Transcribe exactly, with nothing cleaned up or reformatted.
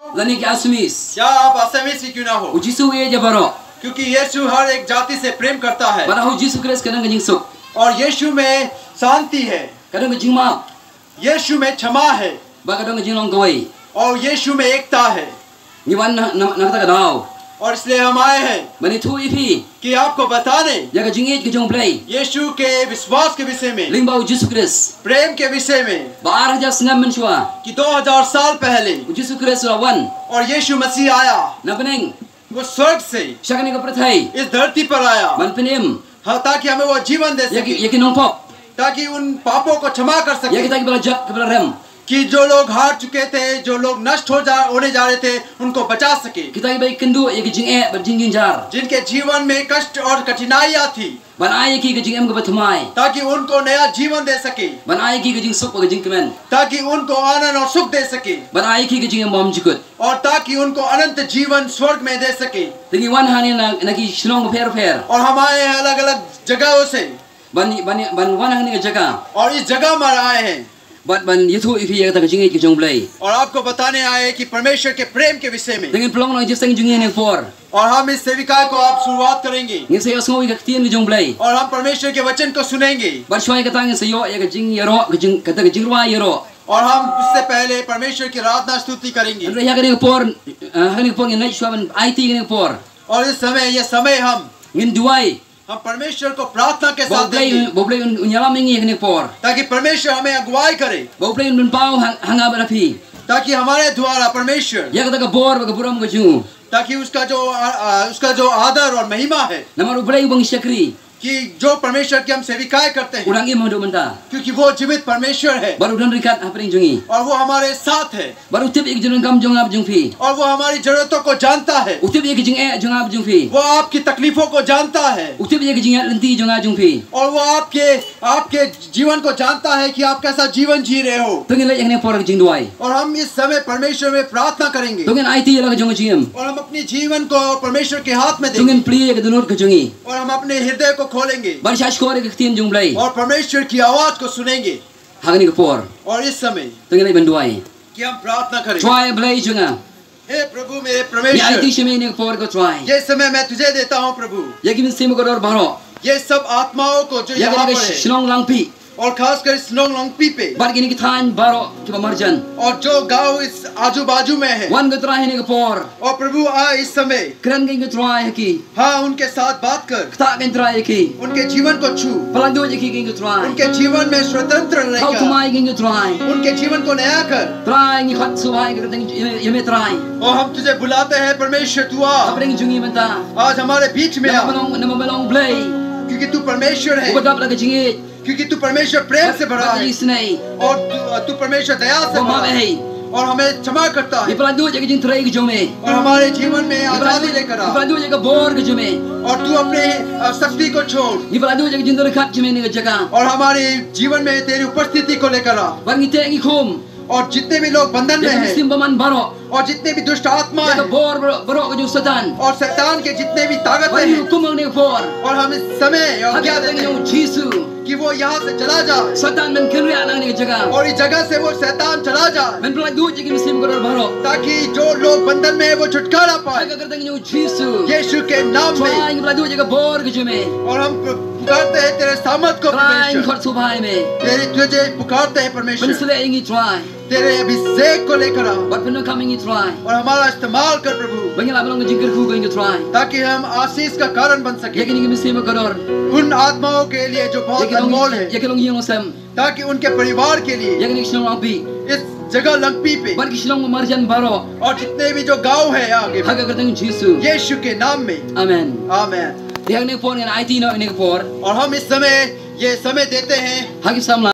Lane ki Assamese. क्या आप असमीज ही क्यों ना हो? U Jisu u ïeit ïa baroh. क्योंकि यीशु हर एक जाति से प्रेम करता है। Bad ha u Jisu Khrist ka don ka jingsuk. और यीशु में शांति है। Ka don ka jingmap. यीशु में क्षमा है। Bad ka don ka jinglong kawei. और यीशु में एकता है। Ngi wan na, na, na kata ka daw. और इसलिए हम आए हैं। Ban ïathuh ïa phi. कि आपको बताने। Ïa ka jingïeit ka jong u Blei. यीशु के विश्वास के विषय में। Lyngba u Jisu Khrist. प्रेम के विषय में। Ba ar hajar snem mynshuwa. कि दो हज़ार साल पहले। U Jisu Khrist u la wan. और यीशु मसीह आया। Na bneng. वो स्वर्ग से। Sha kane ka pyrthei. इस धरती पर आया। Ban pynim. हाँ, ताकि हमें वो जीवन दे सके। Ïa ki, ïa ki nongpop. ताकि उन पापों को क्षमा कर सके। Ïa kita kiba la jot, kiba la rem. कि जो लोग हार चुके थे, जो लोग नष्ट हो जा, होने जा रहे थे, उनको बचा सके। Kita kiba ïakynduh ïa ki jingeh bad jingjynjar. जिनके जीवन में कष्ट और कठिनाइयां थी। Ban ai ïa ki ka jingim kaba thymmai. ताकि उनको नया जीवन दे सके। Ban ai ïa ki ka jingsuk bad ka jingkmen. ताकि उनको आनंद और सुख दे सके। Ban ai ïa ki ka jingim bymjukut. और ताकि उनको अनंत जीवन स्वर्ग में दे सके। Te ngi wan hangne na, na ki shnong bapher bapher. और हम आए हैं अलग-अलग जगहों से। Ban, ban, ban wan hangne ka jaka. और इस जगह में आए हैं। Bad ban ïathuh ïa phi ïa kata ka jingïeit ka jong u Blei. और आपको बताने आए हैं कि परमेश्वर के प्रेम के विषय में। Te ngin pynlong na ka jingïaseng jong ngi hangne ka por. और हम इस सेविकाई को आप शुरुआत करेंगे। Ngin sa ïohsngew ïa ka ktien ka jong u Blei. और हम परमेश्वर के वचन को सुनेंगे। Bad shuwa ïa kata ngin sa ïoh ïa ka jingïaroh, ka jing, kata ka jingrwai ïaroh. और हम इससे पहले परमेश्वर की आराधना स्तुति करेंगे। Hynrei ha kane ka por, eh, ha kane ka por ngin leit shuwa ban aiti ha kane ka por. और इस समय, ये समय हम Ngin duwai. हम परमेश्वर को प्रार्थना के साथ देंगे। Ba u Blei, ba u Blei un, un ïalam ïa ngi ha kane ka por. ताकि परमेश्वर हमें अगुवाई करे। Ba u Blei un pynpaw ha, ha nga bad ha phi. ताकि हमारे द्वारा परमेश्वर ïa kata ka bor bad ka burom ka jong u. ताकि उसका जो, आ, आ, उसका जो आदर और महिमा है। Namar u Blei uba ngi shakri. कि जो परमेश्वर की हम सेविकाई करते हैं। U dang im haduh mynta. क्योंकि वो जीवित परमेश्वर है। Bad u don ryngkat hapdeng jong ngi. और वो हमारे साथ है। Bad u tip ïa ka jingdonkam jong nga bad jong phi. और वो हमारी जरूरतों को जानता है। U tip ïa ka jingeh jong nga bad jong phi. वो आपकी तकलीफों को जानता है। U tip ïa ka jingïaid lynti jong nga jong phi. और वो आपके, आपके जीवन को जानता है कि आप कैसा जीवन जी रहे हो। To ngin leit ha kane ka por ha ka jingduwai. और हम इस समय परमेश्वर में प्रार्थना करेंगे। To ngin aiti ïa la ka jong ka jingim. और हम अपनी जीवन को परमेश्वर के हाथ में देंगे। To ngin plie ïa ka dohnud ka jong ngi. और हम अपने हृदय को खोलेंगे। Ban shahshkor ïa ka ktien jong u Blei. और परमेश्वर की आवाज को सुनेंगे। Ha kane ka por. और इस समय To ngin leit ban duwai. कि हम प्रार्थना करें। Trai Blei jong nga. हे प्रभु, मेरे परमेश्वर। Ngi aiti sha me ha kane ka por ko Trai. ये समय मैं तुझे देता हूँ, प्रभु। Ïa ki mynsiem kordor baroh. ये सब आत्माओं को जो यहाँ पर है। Ïa kane ka shnong Langpih. और खासकर इस shnong लंगपी पे। Bad kine ki thaiñ baroh kiba marjan. और जो गांव इस आजू बाजू में है। Wan ko Trai ha kane ka por. और प्रभु, आ इस समय। Kren ko Trai ha ki. हाँ, उनके साथ बात कर। Ktah ko Trai ïa ki. उनके जीवन को छू। Pynlait ïa ki ko Trai. उनके जीवन में स्वतंत्र लेकर आ। Thaw thymmai ïa ki ko Trai. उनके जीवन को नया कर। Trai ngi khot sngewbha ïa ka kyrteng ïa me Trai. और हम तुझे बुलाते हैं परमेश्वर, तू आ। Hapdeng jong ngi mynta. आज हमारे बीच में आ। Namar me long, namar me long Blei. क्योंकि तू परमेश्वर है। Uba dap la ka jingïeit. क्योंकि तू परमेश्वर प्रेम से भरा है। Bad ka jingisynei. और तू, तू परमेश्वर दया से भरा है। Uba map ei. और हमें क्षमा करता है। Ngi pynlait ïa ka jingtrei ka jong me. और हमारे जीवन में आजादी लेकर आ। Ngi pynlait ïa ka bor ka jong me. और तू अपने, अ, शक्ति को छोड़। Ngi pynlait ïa ka jingdon ryngkat jong me ha kane ka jaka. और हमारे जीवन में तेरी उपस्थिति को लेकर आ। Bad ngi teh ngi khum. और जितने भी लोग बंधन में हैं, ïa ki mynsiem bymman baroh. और जितने भी दुष्ट आत्मा हैं, ïa ka bor baroh, baroh ka jong u Soitan. और शैतान के जितने भी ताकत हैं, bad ngi hukum ha kane ka por. और हम इस समय आज्ञा देते हैं, ha ka kyrteng jong u Jisu, कि वो यहाँ से चला जाए। Soitan men kynriah na kane ka jaka. और इस जगह से वो शैतान चला जाए। Men pynlait ïa ki mynsiem kordor baroh, ताकि जो लोग बंधन में हैं, वो छुटकारा पाए। Ha ka kyrteng jong u Jisu. यीशु के नाम में। Trai ngi pynlait ïa ka bor ka jong me. और हम पुकारते हैं तेरे सामर्थ को, Trai, परमेश्वर। Ngi khot sngewbha ïa me. तेरे, तुझे पुकारते हैं, परमेश्वर। Pynshlur ïa ngi Trai. तेरे अभिषेक को लेकर आ। Bad pyndonkam ïa ngi Trai. और हमारा इस्तेमाल कर, प्रभु। Ba ngin lah ban long ka jingkyrkhu ko Trai. ताकि हम आशीष का कारण बन सके। Ïa kine ki mynsiem kordor. उन आत्माओं के लिए जो बहुत अनमोल है। Ïa ki long, ïa ki long ïing long sem. ताकि उनके परिवार के लिए। Ïa kane ka shnong Langpih. इस जगह लंगपी पे। Bad ki shnong marjan baroh. और जितने भी जो गांव है आगे में। Ha ka kyrteng Jisu. यीशु के नाम में। Amen. आमेन। Te ha kane ka por ngin aiti noh ha kane ka por. और हम इस समय, ये समय देते हैं। Ha ki samla.